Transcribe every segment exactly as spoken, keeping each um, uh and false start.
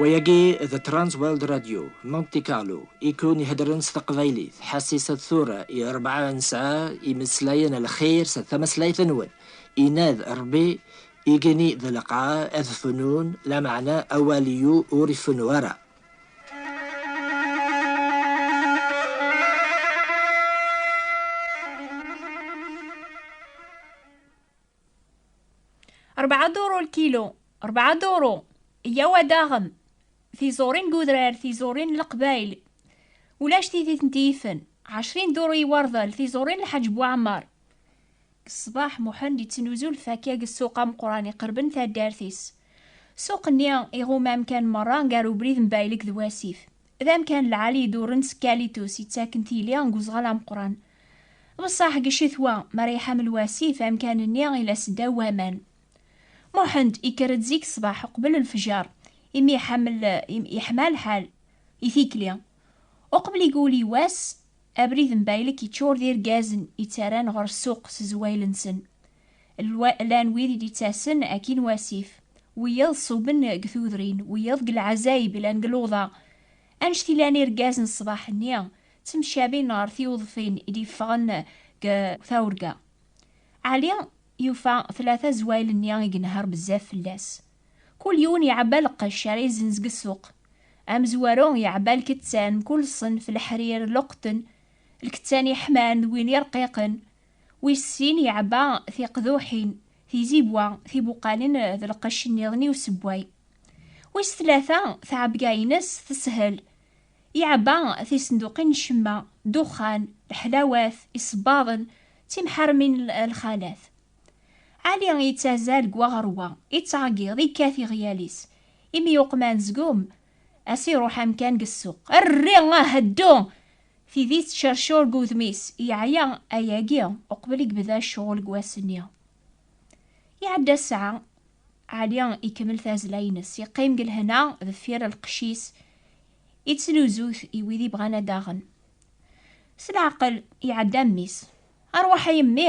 Wayagi d Trans World Radio, Monte Carlo, i kun iheddren s teqbaylit, ḥassisat tura i rebɛa n ssaɛa imeslayen lxir s tmeslayt-nwen, inad Rebbi, igenni d lqaɛa ad fnun, lameɛna awal-iw ur ifennu ara. Rebɛa duru lkilu, rebɛa duru. Yyaw ad aɣem. Tiẓurin n udrar, tiẓurin n leqbayel. Ulac tidi tent-yifen. Ɛecrin duru iwerḍel, tiẓurin n Lḥaǧ Buɛmar. Deg ṣṣbeḥ, Muḥend yettnuzu lfakya deg ssuq ameqqran iqerben taddart-is. Ssuq-nni iɣuma amkan merra gar ubrid n Baylek d wasif. D amkan lɛali iduren s kalitus yettaken tili deg uzɣal ameqqran. Beṣṣaḥ deg ccetwa, mi ara iḥamel wasif, amkan-nni ila seddaw waman. Muḥend ikker-d zik ṣṣbeḥ uqbel lefjer, imi iḥamel, im-, iḥma lḥal i tikli. Uqbel iguli wass, abrid n Baylek iččur d irgazen ittarran ɣer ssuq s zwayel-nsen. Lwa-, llan wid i d-ittasen akin wasif, wiyaḍ ṣuben deg tudrin, wiyaḍ deg leɛzayeb, llan deg luḍa. Annect i llan irgazen ṣṣbeḥ-nni, ttemcabin ɣer tiwḍfin i d-iffɣen deg tawrga. Ɛli yufa tlata zwayel-nni i yenher bezzaf fell-as. Kul yiwen iɛebba lqecc ara izenz deg ssuq. Amezwaru iɛebba lkettan mkul ṣṣenf, leḥrir, leqṭen, lkettan iḥman d win irqiqen. Wis sin iɛebba tiqduḥin, tizibwa, tibuqalin d lqecc nniḍen i usewway. Wis tlata, tɛebga-ines teshel. Iɛebba tisenduqin n ccemma, ddexxan, leḥlawat, isebbaḍen, timḥermin l-, lxalat. Ɛli yettazzal deg wa ɣer wa, yettɛeggiḍ, yekkat iɣyal-is. Imi yuqem anezgum, as iruḥ amkan deg ssuq. Rri, ah, ddu! Tidi tettcercur deg wudem-is, yeɛya ayagi uqbel i yebda ccɣel deg wass-nni. Iɛedda ssaɛa, Ɛli ikemmel tazzla-ines, yeqqim deg lehna deffir lqecc-is, ittnuzu-t i wid ibɣan ad d-aɣen. S leɛqel, iɛedda mmi-s. Arwaḥ a yemmi,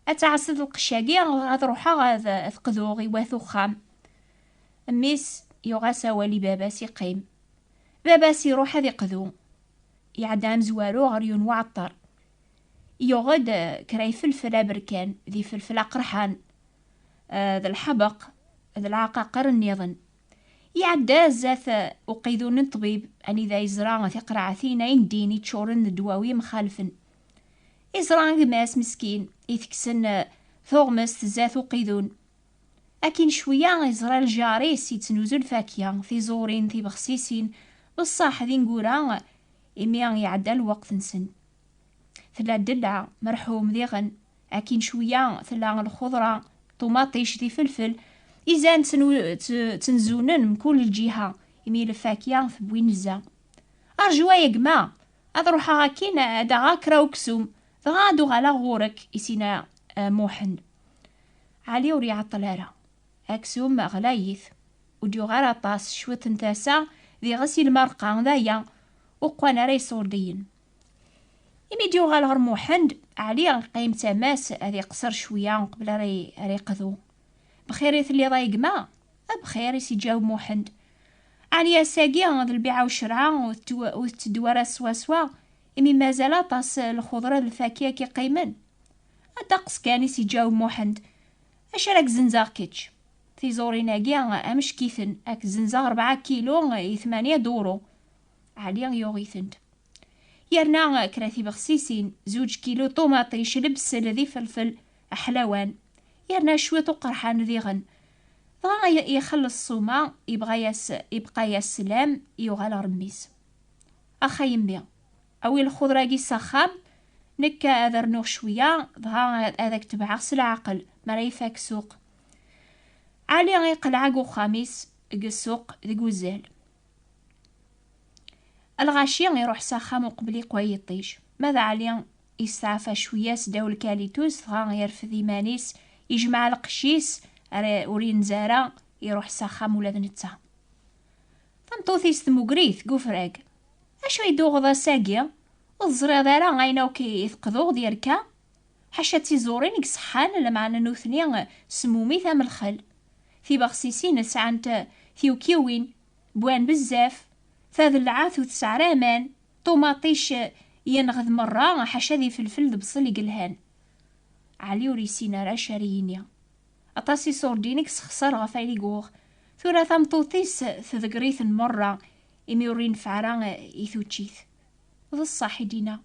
ad tɛasseḍ lqecc-agi, ad ruḥeɣ ad, ad qduɣ i wat uxxam. Mmi-s yuɣ-as awal i baba-s, iqqim. Baba-s iruḥ ad iqdu. Iɛedda amezwaru ɣer yiwen uɛeṭṭar. Yuɣ-d, eh, kra ifelfel aberkan, d ifelfel aqerḥan, eh, d lḥebeq, d lɛaqaqer nniḍen. Iɛedda zdat, eh, uqidun n ṭṭbib, anida yeẓra tiqraɛtin ayen din iččuren d ddwawi mxalfen. Iẓra gma-s meskin, itekksen, eh, tuɣmest zdat uqidun. Akin cwiya, iẓra ljar-is yettnuzu lfakya, tiẓurin, tibexsisin, beṣṣaḥ d ineggura, imi iɛedda lweqt-nsen. Tella ddella, merḥum diɣen. Akin cwiya, tella lxeḍra, ṭumaṭic d ifelfel, izan ttnu-, tt-, ttnzunen mkul lǧiha, imi lfakya tewwi nnza. Rju ay a gma, ad ruḥeɣ akin ad aɣeɣ kra uksum, dɣa ad uɣaleɣ ɣur-k, isina, eh, Muḥend. Ɛli ur iɛeṭṭel ara. Aksum ɣlayit. Ur d-yuɣ ara aṭas, cwiṭ n tasa, diɣes i lmerqa, d aya, ur qqan ara iṣurdiyen. Imi d-yuɣal ɣer Muḥend, Ɛli iqqim tama-s ad iqṣer cwiya uqbel ara i-, ara iqdu. Bxir i telliḍ a gma? A bxir, i s-iǧaweb Muḥend. Ɛni ass-agi d lbiɛa u ccreɛ ur tettw-, ur tetteddu ara swaswa, imi mazal aṭas lxuḍra d lfakya i k-iqqimen? A ddeqs kan, i s-iǧaweb Muḥend. Acu ara k-zenzeɣ kečč? Tiẓurin-agi ameck-iten, ad k-zenzeɣ rebɛa kilu i tmanya duru. Ɛli yuɣ-itent. Yerna kra tibexsisin, zuǧ kilu ṭumaṭic, lebsel d ifelfel aḥlawan, yerna cwiṭ uqerḥan diɣen. Dɣa i-, ixelleṣ ṣṣuma, ibɣa-yas, ibqa-yas sslam, yuɣal ɣer mmi-s. Ax a yemmi, awi lxuḍra-agi s axxam, nekk ad rnuɣ cwiya, dɣa ad ak-tebɛeɣ s leɛqel mi ara ifak ssuq. Ɛli iqleɛ deg uxxam-is, deg ssuq, deg uzzal. Lɣaci iruḥ s axxam uqbel iqwa yiṭij. Ma d Ɛli, isteɛfa cwiya s ddaw lkalitus, dɣa irfed iman-is, ijmeɛ lqecc-is, ara ur inza ara, iruḥ s axxam ula d netta. Tameṭṭut-is tmugrit deg ufrag. Acu i d-tuɣeḍ ass-agi? Ur teẓriḍ ara ayen akk i teqḍuɣ d yerka? Ḥaca d tiẓurin i iṣeḥḥan, lameɛna nutni semmumit am lxel. Tibexsisin sɛant tiwkiwin. Wwan bezzaf, tadellaɛt ur tesɛi ara aman, ṭumaṭic yenɣed merra, ḥaca d ifelfel d bṣel i yelhan. Ɛli ur yessin ara acu ara yini. Aṭas iṣurdiyen i yessexṣer ɣef ayen i yuɣ. Tura tameṭṭut-is tḍegger-iten merra, imi ur yenfiɛ ara i tuččit. D ṣṣeḥ i d-yenna.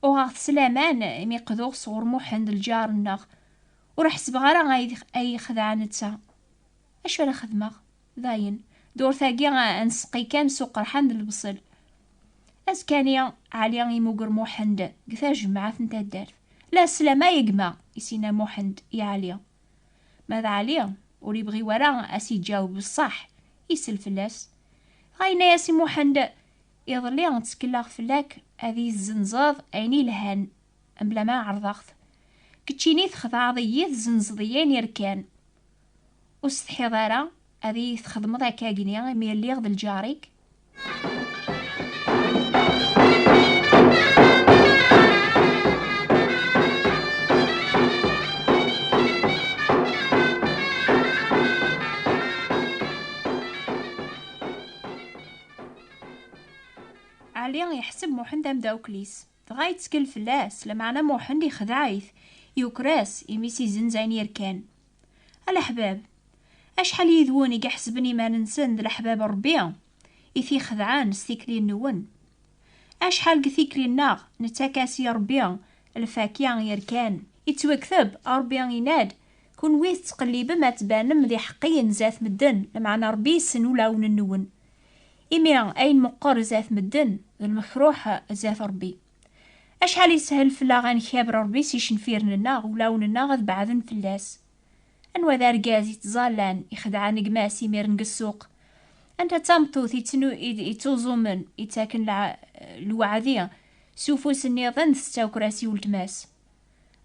Uɣeɣ-t s laman imi qduɣ sɣur Muḥend lǧar-nneɣ. Ur ḥesbeɣ ara ay, ay yexdeɛ netta. Acu ara xedmeɣ? Dayen, ddurt-agi a, a nseqqi kan s uqerḥan d lebṣel. Azekka-nni, Ɛli imuger Muḥend deg tajmaɛt n taddart. La slam a gma, i s-yenna Muḥend i Ɛli. Ma d Ɛli, ur yebɣi wara a s-iǧaweb ṣṣeḥ, isel fell-as. Dɣa yenna-yas i Muḥend, iḍelli ttkelleɣ fell-ak ad iyi-tzenzeḍ ayen ilhan, mebla ma ɛerḍeɣ-t. Keččini txedɛeḍ-iyi, tzenzeḍ-iyi ayen irkan. Ur setḥiḍ ara ad iyi-txedmeḍ akkagni imi lliɣ d lǧar-ik? Ɛli yeḥseb Muḥend amdawkel-is, dɣa yettkel fell-as, lameɛna Muḥend ixdeɛ-it, yuker-as imi s-izenz ayen yerkan. A leḥbab, acḥal yid-wen i iḥesben iman-nsen d leḥbab n Ṛebbi, i t-ixedɛen s tikli-nwen? Acḥal deg tikli-nneɣ nettak-as i Ṛebbi lfakya yerkan? Ittwakteb, Ṛebbi yenna-d, kunwi tettqellibem ad tbanem d iḥeqqiyen zdat medden, lameɛna Ṛebbi yessen ulawen-nwen. Imi ayen meqqer zdat medden, d lmekruḥ zdat Ṛebbi. Acḥal yeshel fell-aɣ ad nkabber Ṛebbi s icenfiren-nneɣ, ulawen-nneɣ ad beɛden fell-as. Anwa d argaz yettẓallan, ixedɛen gma-s imiren deg ssuq? Anta d tameṭṭut yettnu-, yettuẓumen, yettaken lɛ-, lweɛdi s ufus nniḍen, tettaker-as i weltma-s?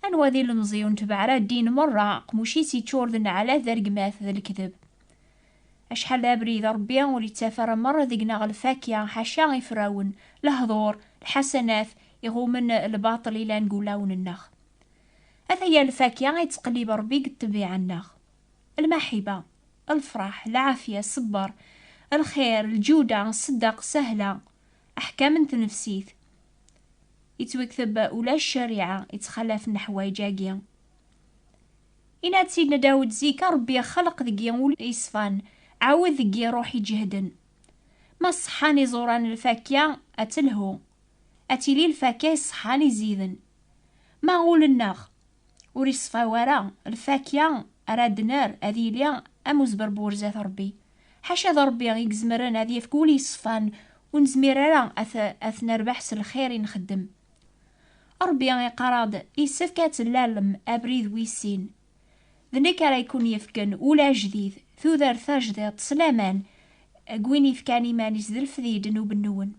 Anwa d ilemẓi ur netbeɛ ara ddin merra, aqmuc-is yeččur d nneɛlat d rregmat d lekdeb? Acḥal d abrid Ṛebbi ur yettaf ara merra deg-neɣ lfakya, ḥaca iferrawen, lehdur, lḥasanat, iɣummen lbaṭel ilan deg wulawen-nneɣ. Ataya lfakya i yettqellib Ṛebbi deg ṭṭbiɛa-nneɣ. Lmaḥiba, lfeṛḥ, lɛafya, ṣṣber, lxir, lǧuda, ṣṣeddeq, sahla, aḥkam n tnefsit. Yettwakteb ulac ccariɛa yettxalafen leḥwayeǧ-agi. Yenna-d Sidna Dawed zik, a Ṛebbi, xleq deg-i ul yeṣfan, ɛawed deg-i ṛṛuḥ iǧehden. Ma ṣṣeḥḥan iẓuran n lfakya, ad telhu. Ad tili lfakya iṣeḥḥan izziden. Ma ul-nneɣ ur iṣfa wara, lfakya ara d-nerr ad yili am uzberbur zdat Ṛebbi. Ḥaca d Ṛebbi i izemren ad yefk ul yeṣfan, ur nezmir ara ad t-, ad t-nerbeḥ s lxir i nxeddem. Ṛebbi iqqar-aɣ-d, yessefk ad tlalem abrid wis sin. D nekk ara ken-yefken ul ajdid, tudert tajdiṭ, s laman, deg win yefkan iman-is d lefdid n ubennuwen.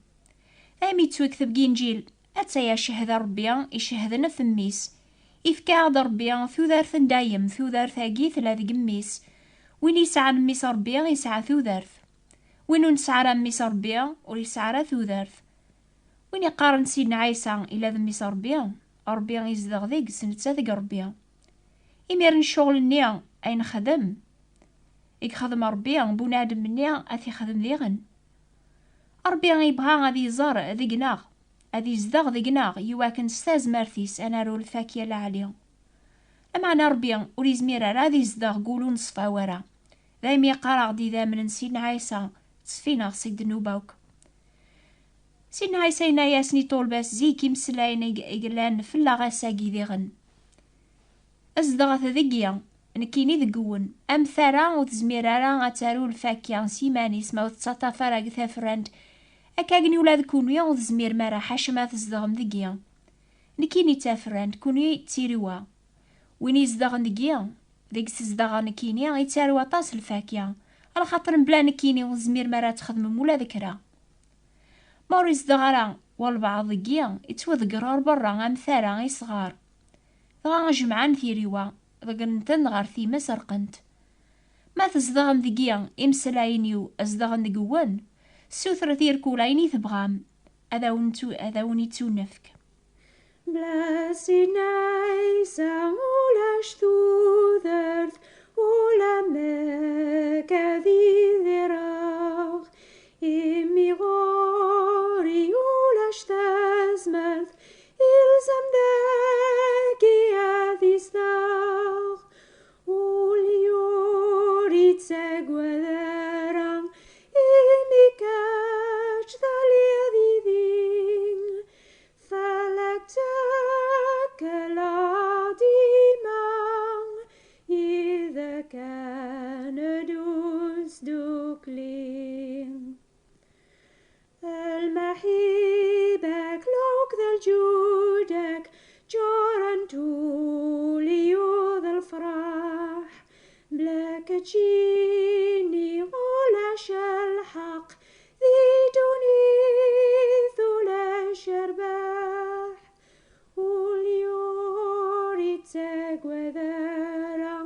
Daymi yettwakteb deg Inǧil, attaya cehda Ṛebbi icehden ɣef mmi-s. Ifka-aɣ-d Ṛebbi tudert n dayem, tudert-agi tella deg mmi-s. Win yesɛan mmi-s Ṛebbi yesɛa tudert. Win ur nesɛi ara mmi-s Ṛebbi, ur yesɛi ara tudert. Win iqqaren Sidna Ɛisa ila d mmi-s Ṛebbi, Ṛebbi izdeɣ deg-s, netta deg Ṛebbi. Imiren ccɣel-nni ay nexdem, i yexdem Ṛebbi, bunadem-nni ad t-ixdem diɣen. Ṛebbi yebɣa ad iẓer deg-neɣ, ad izdeɣ deg-neɣ, iwakken s tazmert-is ad naru lfakya lɛali. Lameɛna Ṛebbi ur izmir ara ad izdeɣ deg wul ur neṣfa wara. Daymi yeqqar-aɣ-d idammen n Sidna Ɛisa, ttṣeffineɣ seg ddnub akk. Sidna Ɛisa yenna-yasen i ṭṭulba-s zik imeslayen i, i yellan fell-aɣ ass-agi diɣen. Zedɣet deg-i, nekkini deg-wen. Am tara ur tezmir ara ad taru lfakya s yiman-is ma ur tettaṭṭaf ara deg tafrant, akka agni ula d kunwi ur tezmirem ara ḥaca ma tzedɣem deg-i. Nekkini d tafrant, kunwi d tiriwa. Win izedɣen deg-i, deg-s zedɣeɣ nekkini, yettaru aṭas lfakya, alaxaṭer mebla nekkini ur tezmirem ara ad txedmem ula d kra. Ma ur izdeɣ ara walbeɛḍ deg-i, ittwaḍegger ɣer berra am tara isɣar. Dɣa jemɛen tiriwa, ḍeggren-ten ɣer times rqent. Ma tzedɣem deg-i, imeslayen-iw zedɣen deg-wen, sutret irkul ayen i tebɣam, ad awen-tu-, ad awen-ittunefk. Bla Sidna Ɛisa ulac tudert, ulamek ad idireɣ. Ttwakkleɣ dima yid-k ad neddu sdukli. Lmaḥiba-k akked lǧuda-k ǧǧurent ul-iw d lferḥ. Bla keččini ulac lḥeqq di ddunit, ulac rrbeḥ. Ul-iw ur ittagad ara,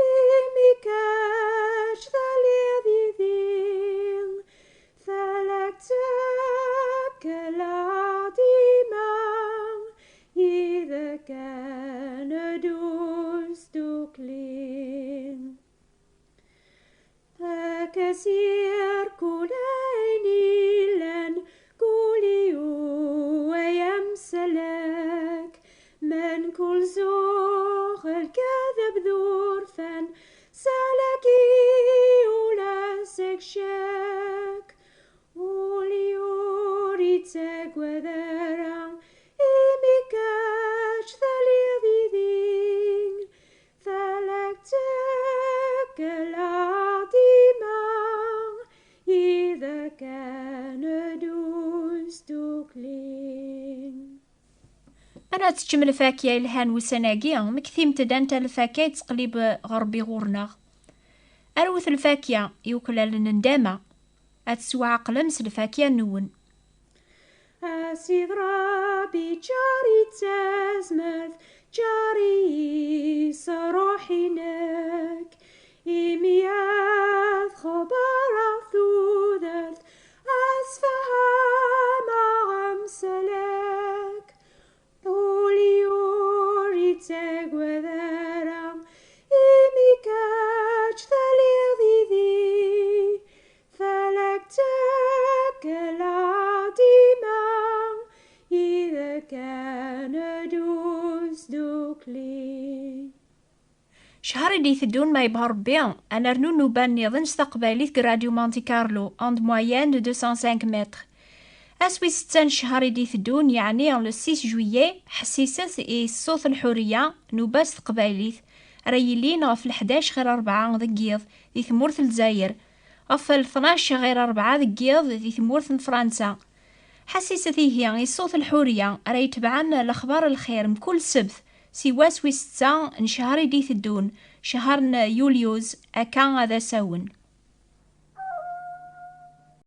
imi kečč telliḍ yid-i. Fell-ak ttekleɣ dima, yid-k ad neddu sdukli. Ad k-as-yerr kul ayen illan, kul-iw ay amsalak. Mkul zuɣ lkadeb d urfan, salak-i ula seg ccek. Ul-iw ur ittagad ara, imi kečč telliḍ yid-i. Fell-ak ttekleɣ dima, yid-k ad neddu sdukli. Ara teččem lfakya yelhan ussan-agi, mektimt-d anta lfakya yettqellib Ṛebbi ɣur-neɣ. Arwet lfakya yuklalen ndama, ad tesweɛqlem s lfakya-nwen. A Sidi Ṛebbi, ǧǧer-iyi d tazmert, ǧǧer-iyi s ṛṛuḥ-inek, imi ad xebbreɣ tudert, ad sfehmeɣ amsalak. Ul-iw ur ittagad ara, imi kečč telliḍ yid-i. Fell-ak ttekleɣ dima, yid-k ad neddu sdukli. Cchar i d-iteddun, ma yebɣa Ṛebbi, ad nernu nnuba nniḍen s taqbaylit deg Radio Monte Carlo, onde moyenne de deux cent cinq mètres. Ass wis setta n cchar i d-iteddun, yeɛni le six juillet, ḥessiset i Ṣṣut Lḥuriya, nnuba s teqbaylit, ara yilin ɣef leḥdac ɣir ṛebɛa deg yiḍ di tmurt n Lezzayer, ɣef tnac ɣir ṛebɛa deg yiḍ di tmurt n Fransa. Ḥessiset ihi i Ṣṣut Lḥuriya ara yetebɛen lexbar n lxir mkul ssebt, si wass wis setta n cchar i d-iteddun, cchar n yulyuz, akka ad asawen.